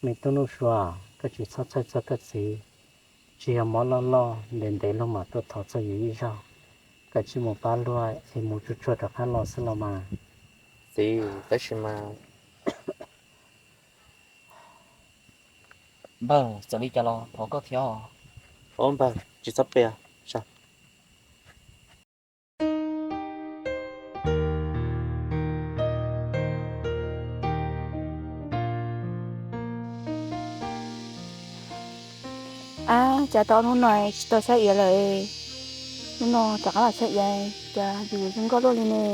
Me tub Nuj Sua, koj tsis txhob txhawj txog koj txiv, tsis yog mob loj loj ntev ntev luag mam tuaj thov txog yus ib zaug. Koj cia li mus pab luag es mus tsuag tsuag rov qab los xwb los mas. Txiv, tab sis mas npawg, txawm li cas los thov koj thiab. Npawg, tsis txhob pliag. Ab, cas tau hnub no tsis tau saib iav lawm. Hnub no rov qab los saib iav, cas yus zoo nkauj luaj li ne.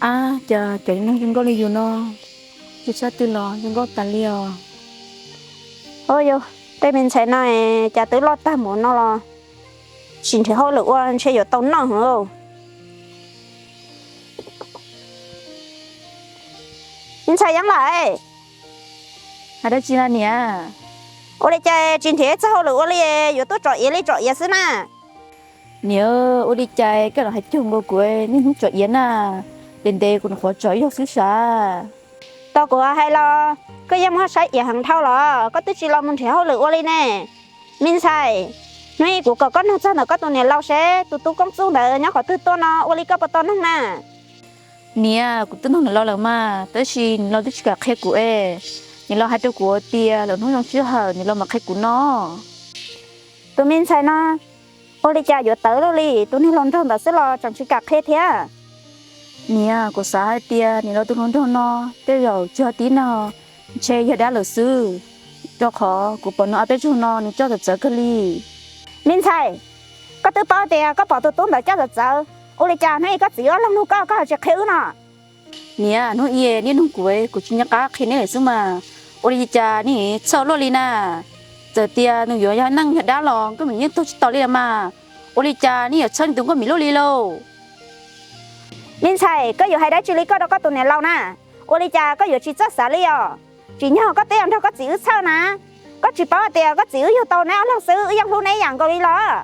Ab, cas cov neeg zoo nkauj li yus no, tsis saib twg los zoo nkauj tas li os. Ua yus, tej me ntxhais no cas twb loj tag mus no los tsis nrhiav hauj lwm ua ntshe yuav tau noj heev. Me ntxhais Yeeb Lawm, hais dab tsi na niam? Ua li cas tsis nrhiav txog hauj lwm ua li, yuav tuaj tsom iav li tsom iav xwb na? Niam, ua li cas koj los hais cuag nkaus kuv niaj hnub tsom iav na? Ntev ntev kuv nyuam qhuav tsom ib zaug xwb sav. Tau kuv hais los koj yeej muab saib iav heev dhau los koj twb tsis los mus nrhiav hauj lwm ua li ne. Me ntxhais, hnub ib kuv kom koj nug txog ntawm koj tus niam laus seb tus tub Koob Txuj ntawd nyob qhov twg tuaj no ua li koj puas tau noog na? Niam, kuv twb nug niam laus lawm mas, tab sis niam laus twb tsis kam qhia kuv es. Niam laus hais rau kuv tias lwm hnub zoo sij hawm niam laus mam qhia kuv no. Tus me ntxhais no ua li cas yuav tawv luaj li, tus niag hluas nraug ntawd xwb los tseem tsis kam qhia thiab. Niam, kuv xav hais tias niam laus tus hluas nraug no tej zaum tsis yog tib neeg, ntshe yog dab lawm xwb, rau qhov kuv pom nws ob peb zaug no nws coj txawv txawv kawg li. Me ntxhais, koj twb paub tias koj pom tus tub ntawd coj txawv txawv, ua li cas hnub ib koj txiv ob leeg nug koj, koj ho tsis qhia wb no? Niam, hnub ib niaj nug kuv, kuv tsis nco qab qhia neb lawm xwb mas. Ua li cas neb txhawj luaj li na? Txawm tias nws yuav yog neeg yog dab los Nkauj Mim yeej tuag tsis taus li los mas, ua li cas neb yuav txhawj nws tus Nkauj Mim luaj li lauj? Me ntxhais, koj yuav hais dab tsi li koj rau koj tus niam laus na? Ua li cas koj yuav tsis txawj xav li os? Tsim nyog koj twb nrog koj txiv wb txhawj na, koj tsis paub tias koj txiv wb yug tau neb ob leeg xwb wb yeej hlub neb ib yam nkaus li los?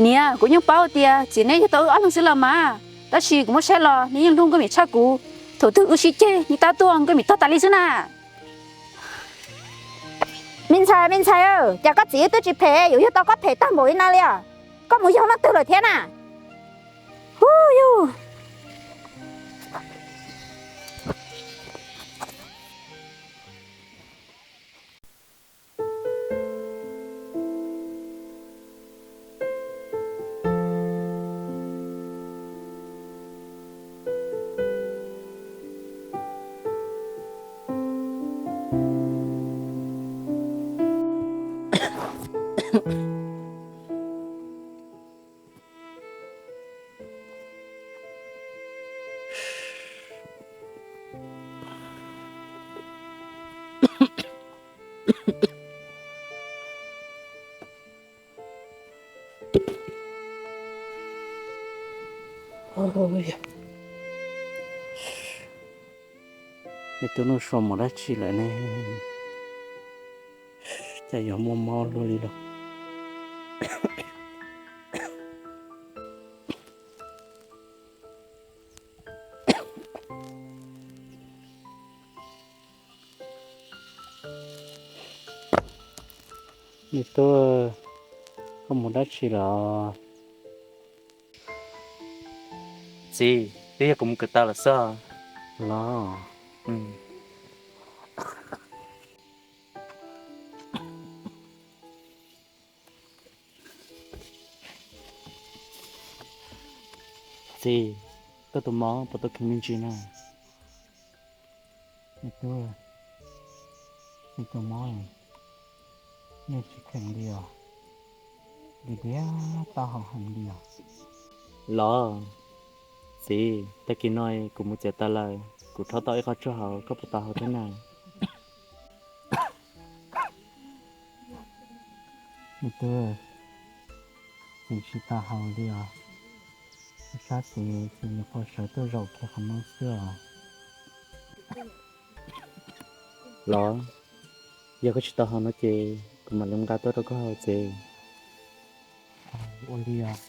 Niam, kuv yeej paub tias txiv neb yug tau wb ob leeg xwb los mas, tab sis kuv muab saib los neb yeej hlub Nkauj Mim tshaj kuv. Thaum twg wb sib ceg neb tab tuaj Nkauj Mim tuag tas li xwb na. Me ntxhais, me ntxhais, cas koj txiv wb twb tsis phem yuav yug tau koj phem tag npaum li no li os? Koj mus yug leej twg lawm thiab na? Hu yug. Neb tub Nuj Sua mus dab tsi lawm ne? Cas yuav muaj mob luaj li los? Neb tub, koj mus dab tsi lawm? Txiv, twb yog kuv mus kawm tau lawm xwb los. Txiv, koj tus mob puas tau kheev me ntsis na? Me tub, koj tus mob yeej tsis kheev li os, diam diam taub hau heev li os. Los, txiv, tag kis no kuv mus txiav taws lawm, kuv rhaub tau ib qho tsuag hauv, koj puas tau haus thiab na? Me tub, txiv tsis tau haus li os. Sab tid txiv nyuam qhuav sawv tuaj zaum kiag qhov no xwb os. Los, yog koj tsis tau haus no ces kuv mam li nqa tuaj rau koj haus txiv. Ua li os.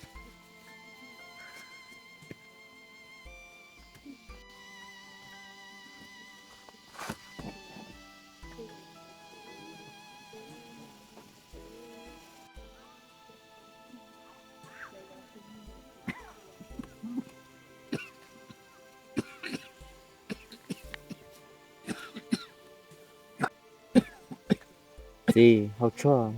Txiv, haus tshuaj.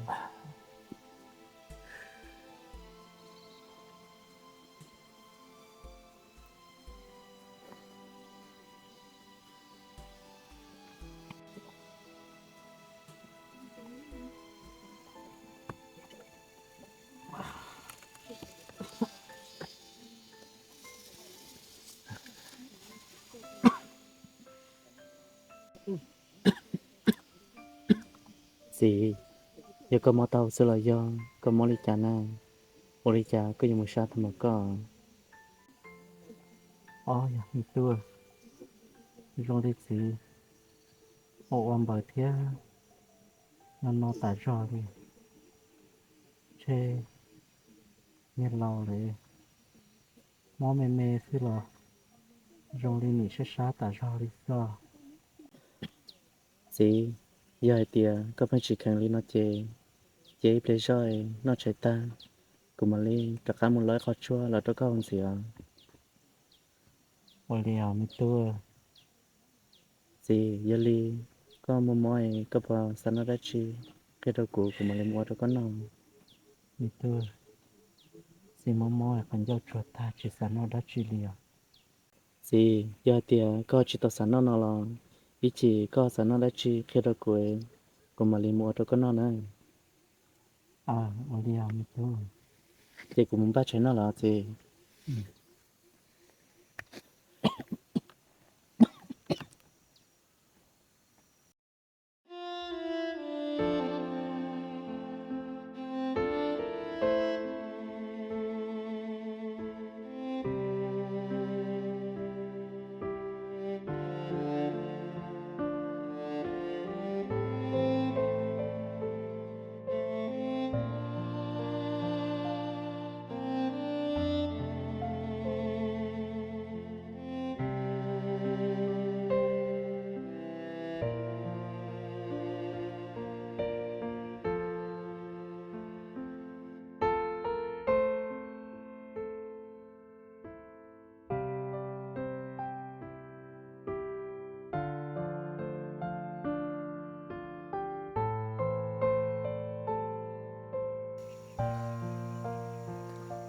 Txiv, yog koj mob tau xwb los yog koj mob li cas na? Ua li cas koj yuav mus sab tag npaum koj? Ob, yog me tub, zoo li txiv ua ua npaws thiab no no tas zog li. Ntshe niag laus lawm, mob me me xwb los zoo li nim sab sab tas zog li xwb. Txiv, yog hais tias koj pheej tsis kheev li no ces, ces ib pliag zoj noj tshais tag, kuv mam li rov qab mus lov ib qho tshuaj los rau koj haus ntxiv os. Ua li os me tub. Txiv, yog li koj mob mob koj puas xav noj dab tsi, qhia rau kuv, kuv mam li mus ua rau koj noj. Me tub, txiv mob mob qhov ncauj tsuag tag tsis xav noj dab tsi li os. Txiv, yog tias koj tsis tau xav noj no los ib chim koj xav noj dab tsi qhia rau kuv, kuv mam li mus ua rau koj noj na. Ua li os me tub. Ces kuv mus npaj tshais noj los txiv.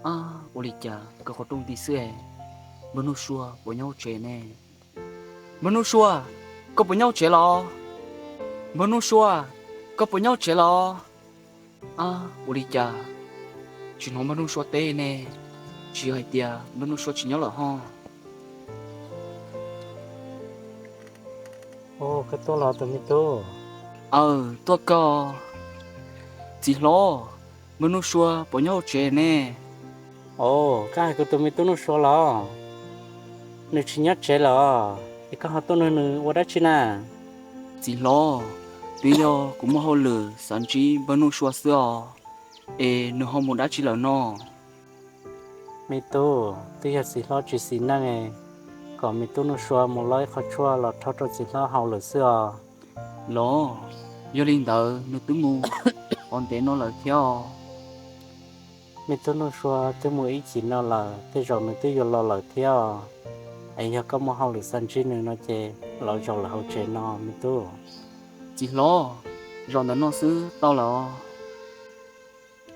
Ab, ua li cas koj qhov rooj nti xwb es, Npawg Nuj Sua puas nyob hauv tsev ne? Npawg Nuj Sua, koj puas nyob hauv tsev los? Npawg Nuj Sua, koj puas nyob hauv tsev los? Ab, ua li cas tsis hnov Npawg Nuj Sua teb ne? Tsis yog hais tias Npawg Nuj Sua tsis nyob lawm ho? Koj tuaj los tus me tub? Aw, tuaj kawg. Txiv hlob, Npawg Nuj Sua puas nyob hauv tsev ne? Os, koj hais kuv tus me tub Nuj Sua los? Nws tsis nyob tsev los, es koj ho tuaj nrog nws ua dab tsi na? Txiv hlob, twb yog kuv muaj hauj lwm xav ntsib Npawg Nuj Sua xwb os, es nws ho mus dab tsi lawm no? Me tub, twb yog txiv hlob tsis xis neej, kom me tub Nuj Sua mus lov ib qho tshuaj los rhaub rau txiv hlob haus lawm xwb os. Los, yog li ntawd nws twb mus qhov ntev no lawm thiab os. Me tub Nuj Sua twb mus ib chim no lawm, tej zaum nws twb yuav los lawm thiab os. Es yog koj muaj hauj lwm xav ntsib nws no ces los zaum lawm hauv tsev no me tub. Txiv hlob, zaum ntawm no xwb tau lawm os.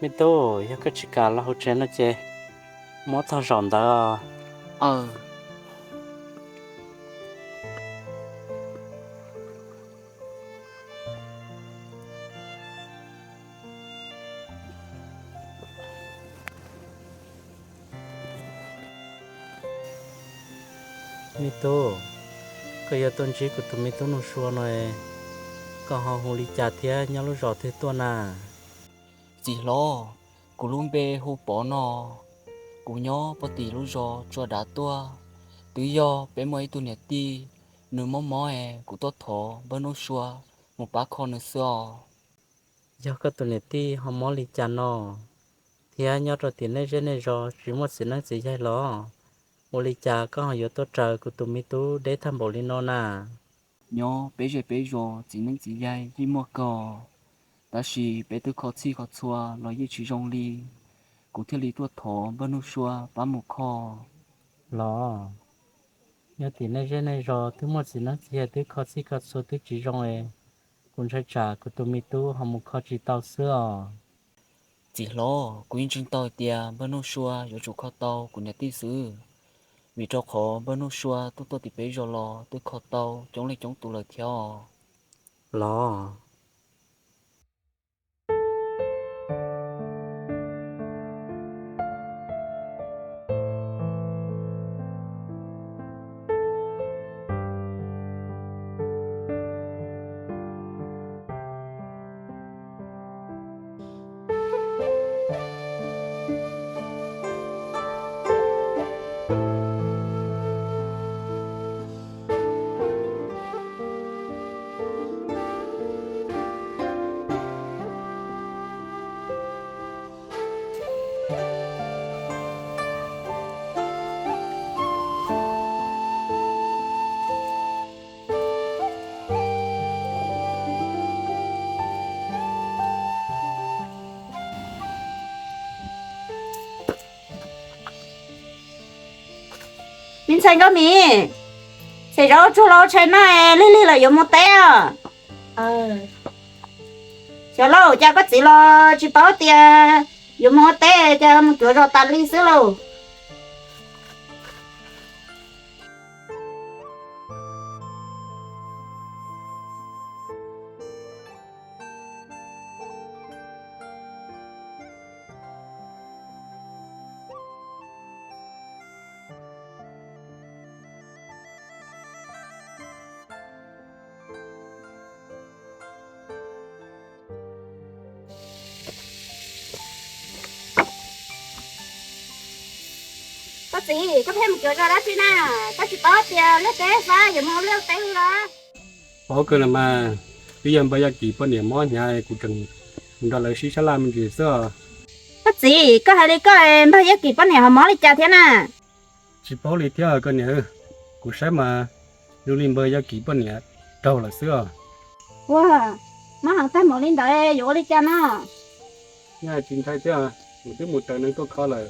Me tub, yog koj tsis kam los hauv tsev no ces muab txog zaum ntawd. Aw. Me tub, koj yuav tuaj ntsib kuv tus me tub Nuj Sua no, koj ho hu li cas thiab nyob lub zos twg tuaj na? Txiv hlob, kuv lub npe hu Pov no, kuv nyob puag tim lub zos Tsua Dav tuaj. Twb yog peb muaj ib tug niam tij, nws mob mob es kuv tuaj thov Npawg Nuj Sua mus pab kho nws xwb os. Yog koj tus niam tij ho mob li cas no? thiab nyob rau tim nej zej nej zos tsis muaj txiv neeb txiv yaig los? Ua li cas koj ho yuav tuaj raws kuv tus me tub deb tag npaum li no na? Nyob peb zej peb zos txiv neeb txiv yaig yeej muaj kawg, tab sis peb twb kho txhij kho txhua los yeej tsis zoo li, kuv thiaj li tuaj thov npawg Nuj Sua pab mus kho. Los, yog tim nej zej nej zos twb muaj txiv neeb txiv yaig twb kho txhij kho txhua twb tsis zoo es, kuv ntshai tsam kuv tus me tub ho mus kho tsis tau xwb os. Txiv hlob, kuv yeej ntseeg tau hais tias npawg Nuj Sua yuav tsum kho tau kuv niam tij xwb, vim rau qhov npawg Nuj Sua tuaj tuaj tim peb zos los twb kho tau coob leej coob tus lawm thiab os. Los. Me ntxhais Nkauj Mim, xem zaum tsuag los tshais maj, lig lig lawm yuav mus teb os. Xyov lauj, cas koj txiv los tsis paub tias yuav mus ua teb, cas mus cuav zos tas li xwb lauj. Koj txiv, koj pheej mus cuav zos dab tsi na? Koj tsis paub tias liaj teb fab yuav mus ua liaj teb li los? Paub kawg los mas, twb yog npawg Yaj Kim poj niam mob hnyav kuv tseem mus nrog lawv sib sab laj me ntsis xwb os. Koj txiv, koj hais li koj, npawg Yaj Kim poj niam ho mob li cas thiab na? Tsis paub li thiab koj niam, kuv saib mas zoo li npawg Yaj Kim poj niam raug lawm xwb os. Ua, mob heev tag npaum li ntawd yuav ua li cas no? Nyaj tsis ntshai thiab, kuv twb mus raws neeg tuaj kho lawm,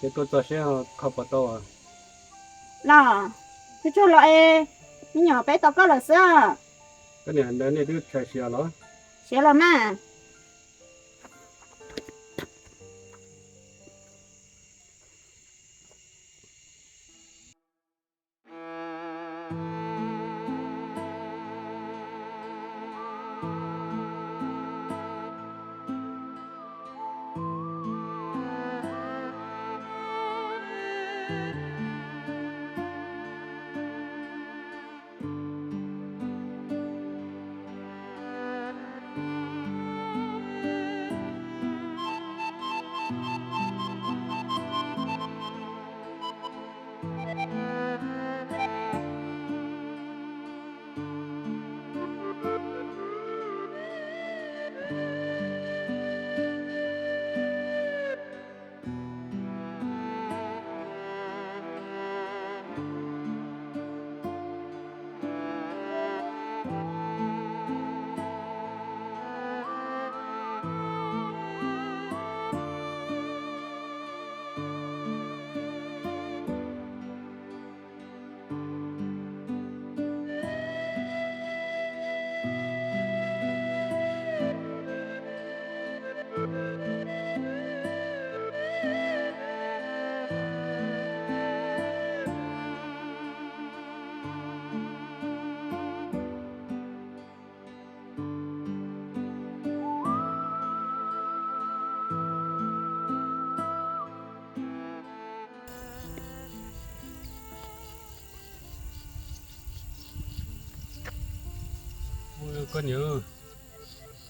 ces tuaj txog seb kho puas tau. Los, tsuag tsuag los es, me nyuam peb tos koj lawm xwb. Koj niam, ntawd nej twb tshais siav los? Siav los mas. Koj niam,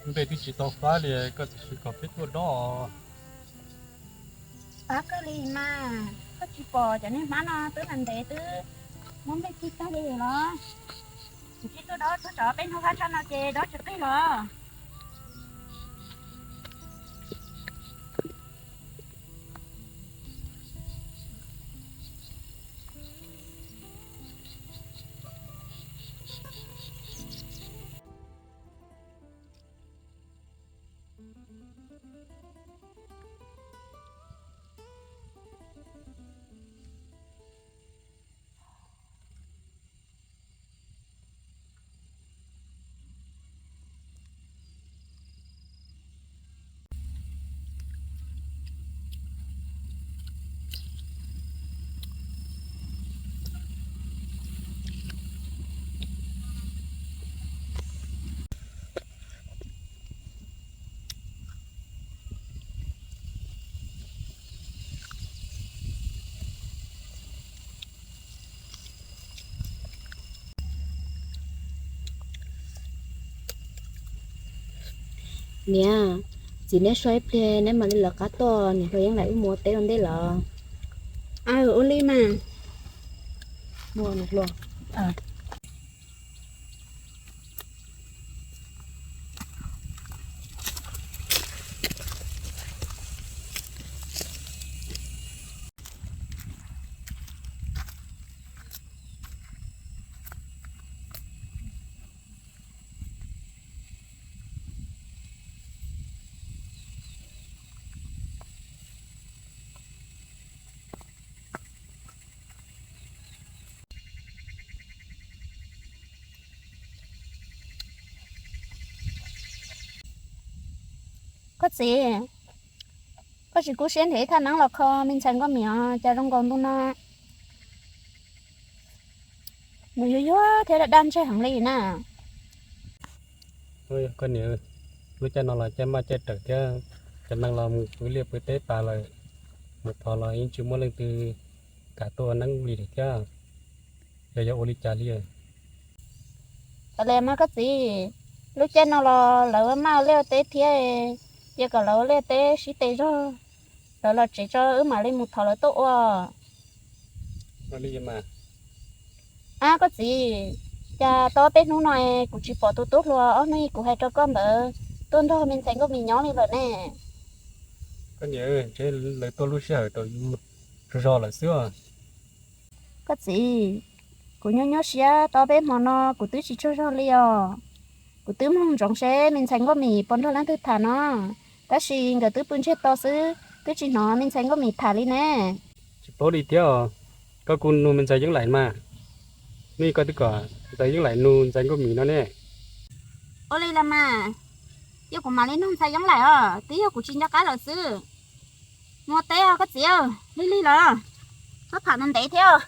npe twb tsis tau fab li, koj tiam sis kom peb tuaj dob. Fab kawg li mas, koj tsis pom cov niag hmab no twb ntev ntev twb muab nplej cig tag li los? Kuv cia tuaj dob tsuag tso, peb hnub fab tshaj no ces dob tsis qig los. Niam, txiv neb so ib pliag neb mam li lawv qab tuaj, niam hluas Yeeb Laim wb mus ua teb ua ntej lawm. Aw, ua li mas. Koj txiv, koj tsis kub siab nrhiav ib thaj neeb los kho me ntxhais Nkauj Mim os, cas zoo nkaus ntu no nws yuag yuag thiab daj daj ntseg heev li na. Koj niam, lub caij no los caij maj caij rawm thiab, cov neeg los mus pw liaj pw teb tas lawm, mus thov los yeej tsis muaj leej twg kam tuaj ua neeb li lawm thiab, yog yuav ua li cas li. Li mas koj txiv, lub caij no los lawv ua maj ua liaj ua teb thiab, cia kom lawv ua liaj teb sib tes zog, lawv los tsev tso wb mam li mus thov lawv tuaj ua. Ab koj txiv, cas tau peb hnub no kuv tsis pom tus tub hluas ob hnub kuv hais rau koj ntawd tuaj nrog me ntxhais Nkauj Mim nyob li lawm ne? Koj niam, ntshe lawv tuaj lub sij hawm rau yus tsaug zog lawm xwb. Koj txiv, kuv nyuaj nyuaj siab, tau peb hmo no kuv twb tsis tsaug zog li os. Kuv twb mloog ntsoov seb me ntxhais Nkauj Mim puas nrog leej twg tham no, tab sis nkawd twb pw ntsiag to xwb, twb tsis hnov me ntxhais Nkauj Mim tham li ne. Tsis paub li thiab os, koj kuj nug me ntxhais Yeeb Laim mas, neb koj twb kom ntxhais Yeeb Laim nug ntxhais Nkauj Mim no ne. Ua li los mas, yog kuv mam li nug ntxhais Yeeb Laim os, twb yog kuv tsis nco qab lawm xwb. Mus teb os koj txiv, lig lig lawm, txhob tham ntev thiab.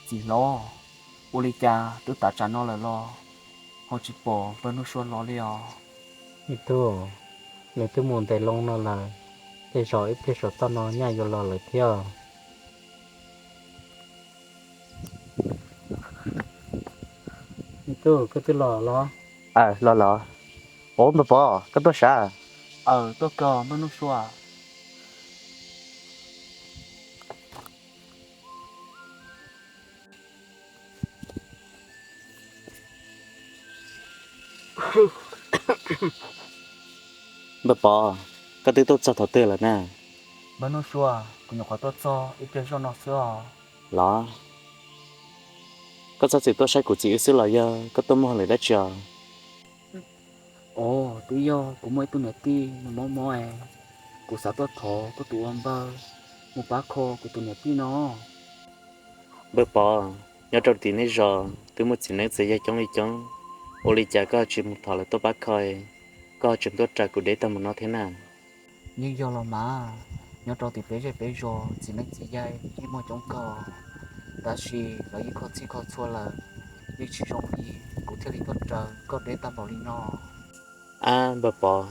Txiv hlob, ua li cas twb tav tsam no lawm los ho tsis pom npawg Nuj Sua los li os? Me tub, nws twb mus ntes loo no lawm, tej zaum ib pliag saum toj no nyaj yuav los lawm thiab. Me tub, koj twb los los? Aw, los los. Ua, npawg Pov, koj tuaj sav? Aw, tuaj kawg npawg Nuj Sua. Npawg Pov, koj twb tuaj txog thaum twg lawm na? Npawg Nuj Sua, kuv nyuam qhuav tuaj txog ib pliag zoj no xwb os. Los, koj txhob txwm tuaj saib kuv txiv wb xwb los yog koj tuaj muaj hauj lwm dab tsi os? Os, twb yog kuv muaj ib tug niam tij nws mob mob es kuv xav tuaj thov koj tus ua npawg mus pab kho kuv tus niam tij no. Npawg Pov, nyob rau tim nej zos twb muaj txiv neeb txiv yaig coob li coob, ua li cas koj tsis mus thov lawv tuaj pab kho, koj tseem tuaj raws kuv deb tag mus no thiab na? Yeej yog los mas, nyob rau tim peb zej peb zos txiv neeb txiv yaig yeej muaj coob kawg, tab sis lawv yeej kho txhij kho txhua lawm, yeej tsis zoo li, kuv thiaj li tuaj raws koj deb tag npaum li no. Ab npawg Pov,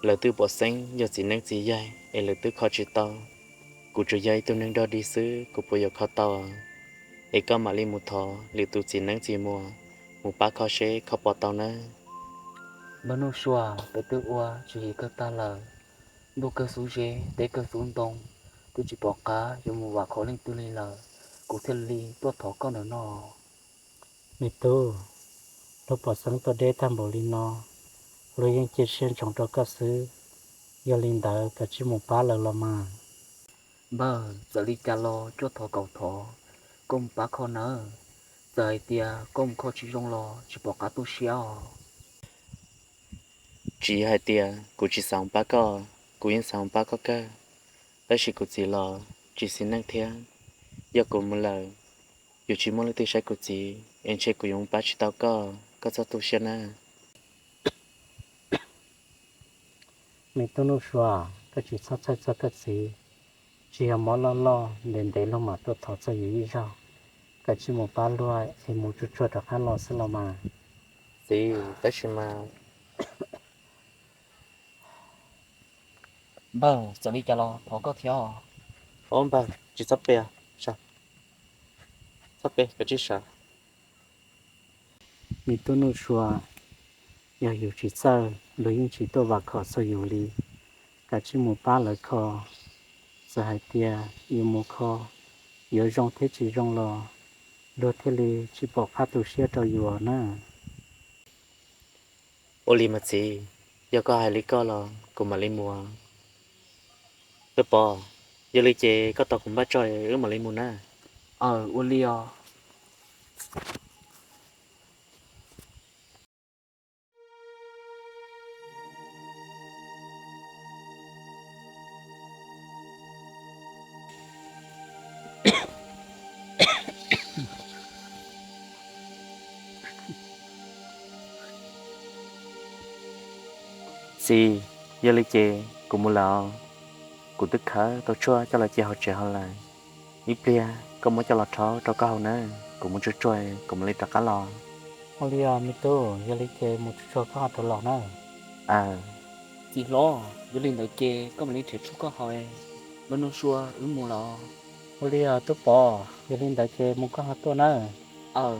lawv twb pom xeeb yog txiv neeb txiv yaig es lawv twb kho tsis tau. Kuv tsuas yog ib tug neeg dog dig xwb, kuv puas yuav kho tau? Es koj mam li mus thov lwm tus txiv neeb txiv muam mus pab kho seb kho puas tau nawb. Npawg Nuj Sua, peb twb ua tsis yim kawg tag lawm, Ntuj kawg xub zeb, teb kawg xub ntoo, twb tsis pom qab yuav mus vam khom leej twg li lawm, kuv thiaj li tuaj thov koj ntawm no. Me tub, luag pom xeeb tuaj deb tag npaum li no, luag yeej cia siab ntsoov rau koj xwb. Yog li ntawd koj cia li mus pab lawv los mas. Npawg, txawm li cas los cuaj thov kaum thov, koj mus pab kho nawb. Txawm hais tias koj mus kho tsis zoo los tsis pom qab tu siab os. Tsis yog hais tias kuv tsis xav pab koj, kuv yeej xav pab koj kawg, tab sis kuv txiv los tsis xis neej thiab. Yog kuv mus lawm, yuav tsis muaj leej twg saib kuv txiv, es ntshe kuv yuav mus pab tsis tau koj, koj txhob tu siab na. Me tub Nuj Sua, koj tsis txhob txhawj txog koj txiv. Tsis yog mob loj loj ntev ntev luag mam tuaj thov txog yus ib zaug. Koj cia li mus pab luag es mus tsuag tsuag rov qab los xwb los mas. Txiv, tab sis mas... Npawg, txawm li cas los thov koj thiab. Ob npawg, tsis txhob pe, txhob pe, koj tsis sawv. Me tub Nuj Sua, yog yus tsis txawj, luag yeej tsis tuaj vam khom txog yus li. Koj cia li mus pab lawv kho. Txawm hais tias yus mus kho yuav zoo thiab tsis zoo los luag thiaj li tsis pom qab tu siab rau yus na. Ua li mas txiv, yog koj hais li koj los kuv mam li mus. Tub Pov, yog li ces koj tos kuv npaj tsog wb mam li mus na. Aw, ua li os. Txiv, yog li ces kuv mus lawm os. Kuv twb khawb tau tshuaj coj los cia hauv tsev hauv lawm. Ib pliag koj muab coj los rhaub rau koj haus nawb, kuv mus tsuag tsuag kuv mam li rov qab los. Ua li os me tub, yog li ces mus tsuag tsuag koj ho rov los na. Aw. Txiv hlob, yog li ntawd ces koj mam li nrhiav tshuaj koj haus. Npawg Nuj Sua, wb mus los. Ua li os Tub Pov, yog li ntawd ces mus koj ho tuaj nawb. Aw.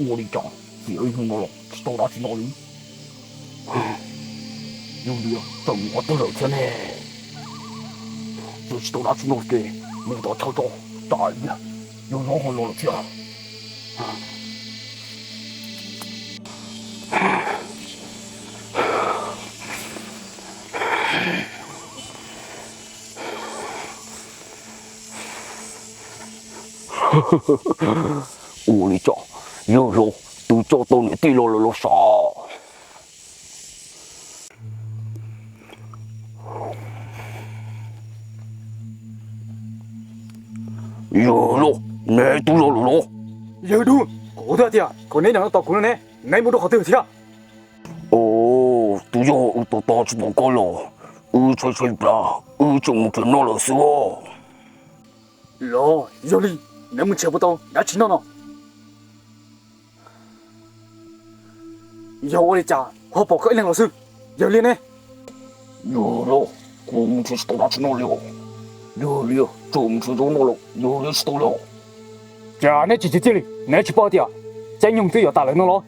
Ua li cas tiam ib hnub no los tsis tau dab tsi noj li? Yog li txawm mus qhov twg lawm thiab ne? Txawm tsis tau dab tsi noj ces mus tom chaw tso, tsam ib pliag yog nyob ho los lawm thiab. Ua li cas yawg laus twb coj tau niam tij los lawm los sav? Yawg laus, neb twb los lawm los? Yawg dub, kuv twb hais tias kom neb niam no tos kuv no ne, neb mus rau qhov twg thiab? Os, twb yog wb tos tos tsis pom koj los, wb tshaib tshaib plab, wb tseem mus nrhiav noj lawm xwb os. Los yog li, Neb mus nrhiav puas tau dab tsi noj no? Yog ua li cas ho pom koj ib leeg los xwb? Yog li ne? Yog los kuv mus nrhiav tsis tau dab tsi noj li os. Yog li tseem mus nrhiav zaub noj los yog li tsis tau li os. Cas neb tsis txiav txim li, neb tsis paub tias caij nyoog twb yuav tas lawm no los?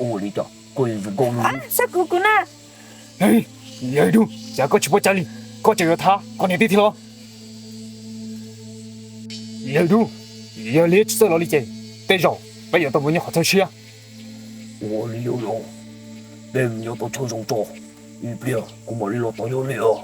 Ua li cas koj yuav zoo nkauj li? Saib kuv, kuv na. Yawg Dub, cas koj tsis pom cas li? Koj tseem yuav thab koj niam tij thiab los? Yawg Dub, yog li tsis txawj los li ces tej zaum peb yuav tau mus nyob qhov txhawb siab. Ua li yawg los, peb mus nyob tom chaw zoo tso, ib pliag kuv mam li los tom yawg li os.